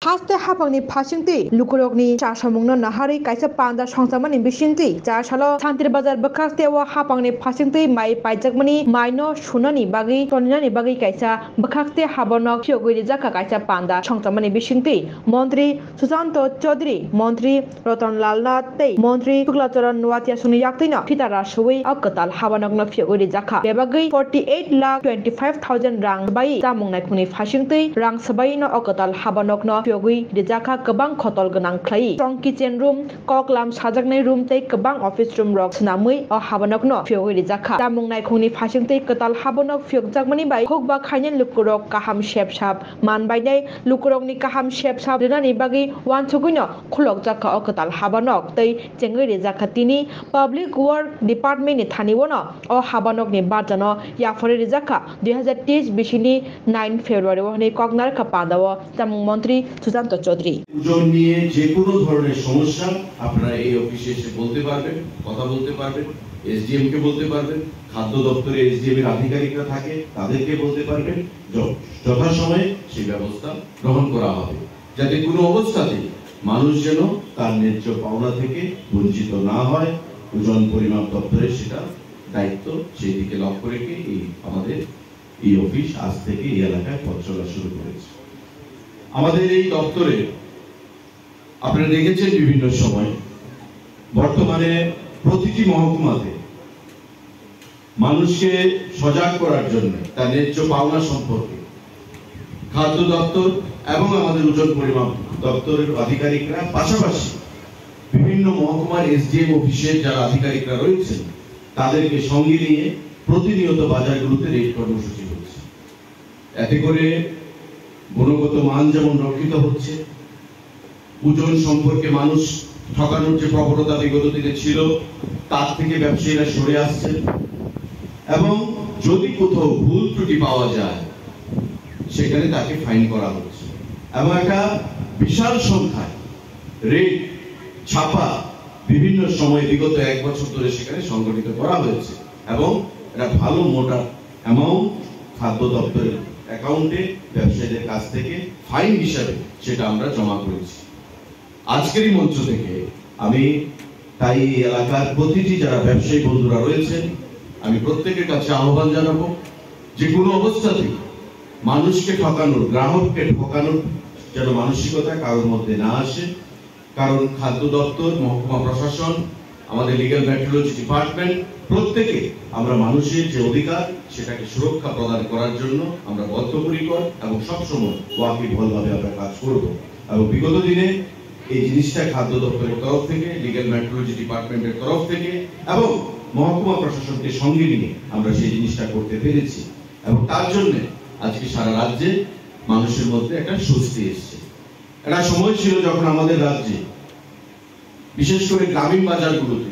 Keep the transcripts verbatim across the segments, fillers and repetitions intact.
Haste hapangni phasingtwi lukurokni chasamungno naharwi kaisa panda songchamani bisingtwi chasalo Santir Bazar bwkhaste o hapangni phasingtwi mai paijakmani maino sunani bagwi toninani bagwi kaisa bwkhaste habanok phiyogwi rijakha kaisa panda songchamani bisingtwi Montri Susanto Chaudhary, Montri Ratan Lal Nath tei Montri Shukla Charan Noatia songni yaktwino phita rasui o kwtal habanokno phiyogwi rijakha. Bebagwi forty eight lakh twenty five thousand rang bai chamung naikhungni phasingtwi rang swbaino o kwtal habanokno phiyogwi rijakha kwbang khotol gwnang khlai. Strong kitchen room, kok lam sajaknai room tei kwbang office room rok swnamwi o habanokno phiyogwi rijakha. Chamung naikhungni phasingtwi kwtal habanok phiyokjakmani bai hukba khainai lukurok kaham sep sap man bainai lukurokni kaham sep sap rwnani bagwi uansugwino khulokjakha o kwtal habanok tei chengwi rijakha tini Public Work Department ni thani uano o habanokni barjano yapharwi rijakha dui hazar teis bisini nine February o hwnwi kok narwkha pandao chamung montri Susanto Chaudhary. ওজন নিয়ে যে কোনো ধরনের সমস্যা আপনারা এই অফিসে এসে বলতে পারবেন, কথা বলতে পারবেন, এসডিএম কে বলতে পারবেন, খাদ্য দপ্তরে এসডিএম এর আধিকারিকরা থাকে, তাদেরকে বলতে পারবেন। য-, যথাসময়ে সেই ব্যবস্থা গ্রহণ করা হবে, যাতে কোনো অবস্থাতেই মানুষ যেন তার ন্যায্য পাওনা থেকে বঞ্চিত না হয়। ওজন পরিমাপ দপ্তরের সেটা দায়িত্ব, সেই দিকে লক্ষ্য রেখে এই আমাদের এই অফিস আজ থেকে এই এলাকায় পথ চলা শুরু করেছে। আমাদের এই দপ্তরে আপনারা দেখেছেন বিভিন্ন সময়, বর্তমানে প্রতিটি মহকুমাতে মানুষকে সজাগ করার জন্য, তার ন্যায্য পাওনা সম্পর্কে খাদ্য দপ্তর এবং আমাদের ওজন পরিমাপ দপ্তরের আধিকারিকরা পাশাপাশি বিভিন্ন মহকুমার এসডিএম অফিসের যারা আধিকারিকরা রয়েছেন, তাদেরকে সঙ্গে নিয়ে প্রতিনিয়ত বাজারগুলোতে রেড কর্মসূচি হচ্ছে। এতে করে গুণগত মান যেমন রক্ষিত হচ্ছে, ওজন সম্পর্কে মানুষ ঠকানোর যে প্রবণতা বিগত দিনে ছিল, তার থেকে ব্যবসায়ীরা সরে আসছেন এবং যদি কোথাও ভুল ত্রুটি পাওয়া যায়, সেখানে তাকে ফাইন করা হচ্ছে এবং একটা বিশাল সংখ্যায় রেড, ছাপা বিভিন্ন সময়ে বিগত এক বছর ধরে সেখানে সংগঠিত করা হয়েছে এবং একটা ভালো মোটা অ্যামাউন্ট খাদ্য দপ্তরের অ্যাকাউন্টে ব্যবসায়ীদের কাছ থেকে ফাইন হিসাবে সেটা আমরা জমা করেছি। আজকের এই মঞ্চ থেকে আমি তাই এই এলাকার প্রতিটি যারা ব্যবসায়ী বন্ধুরা রয়েছেন, আমি প্রত্যেকের কাছে আহ্বান জানাবো, যে কোনো অবস্থাতেই মানুষকে ঠকানোর, গ্রাহককে ঠকানোর যেন মানসিকতা কারোর মধ্যে না আসে। কারণ খাদ্য দপ্তর, মহকুমা প্রশাসন, আমাদের লিগ্যাল মেট্রোলজি ডিপার্টমেন্ট, প্রত্যেকে আমরা মানুষের যে অধিকার, সেটাকে সুরক্ষা প্রদান করার জন্য আমরা বদ্ধপরিকর এবং সবসময় ওয়াকিবহলভাবে আমরা কাজ করব। এবং বিগত দিনে এই জিনিসটা খাদ্য দপ্তরের তরফ থেকে, লিগ্যাল মেট্রোলজি ডিপার্টমেন্টের তরফ থেকে এবং মহকুমা প্রশাসনকে সঙ্গে নিয়ে আমরা সেই জিনিসটা করতে পেরেছি এবং তার জন্য আজকে সারা রাজ্যে মানুষের মধ্যে একটা স্বস্তি এসছে। একটা সময় ছিল যখন আমাদের রাজ্যে, বিশেষ করে গ্রামীণ বাজারগুলোতে,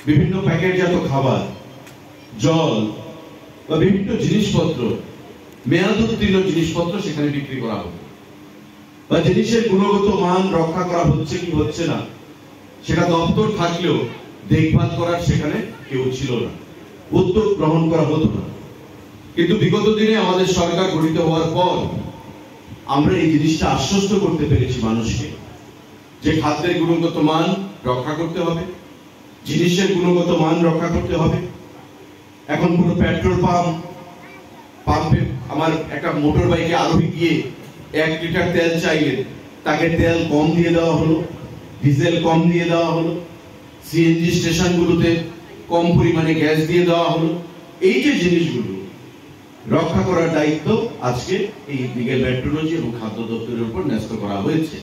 বিভিন্ন প্যাকেটজাত খাবার, জল বা বিভিন্ন জিনিসপত্র, মেয়াদ উত্তীর্ণ জিনিসপত্র সেখানে বিক্রি করা হতো বা জিনিসের গুণগত মান রক্ষা করা হচ্ছে কি হচ্ছে না, সেটা দপ্তর থাকলেও দেখভাল করার সেখানে কেউ ছিল না, উদ্যোগ গ্রহণ করা হতো না। কিন্তু বিগত দিনে আমাদের সরকার গঠিত হওয়ার পর আমরা এই জিনিসটা আশ্বস্ত করতে পেরেছি মানুষকে, যে খাদ্যের গুণগত মান রক্ষা করতে হবে, জিনিসের গুণগত মান রক্ষা করতে হবে। এখন কোনো পেট্রোল পাম্প, পাম্পে আমার একটা মোটর বাইকে আরোহী গিয়ে এক লিটার তেল চাইলে তাকে তেল কম দিয়ে দেওয়া হলো, ডিজেল কম দিয়ে দেওয়া হলো, সিএনজি স্টেশনগুলোতে কম পরিমাণে গ্যাস দিয়ে দেওয়া হলো। এই যে জিনিসগুলো রক্ষা করার দায়িত্ব আজকে এই লিগ্যাল মেট্রোলজি এবং খাদ্য দপ্তরের উপর ন্যস্ত করা হয়েছে।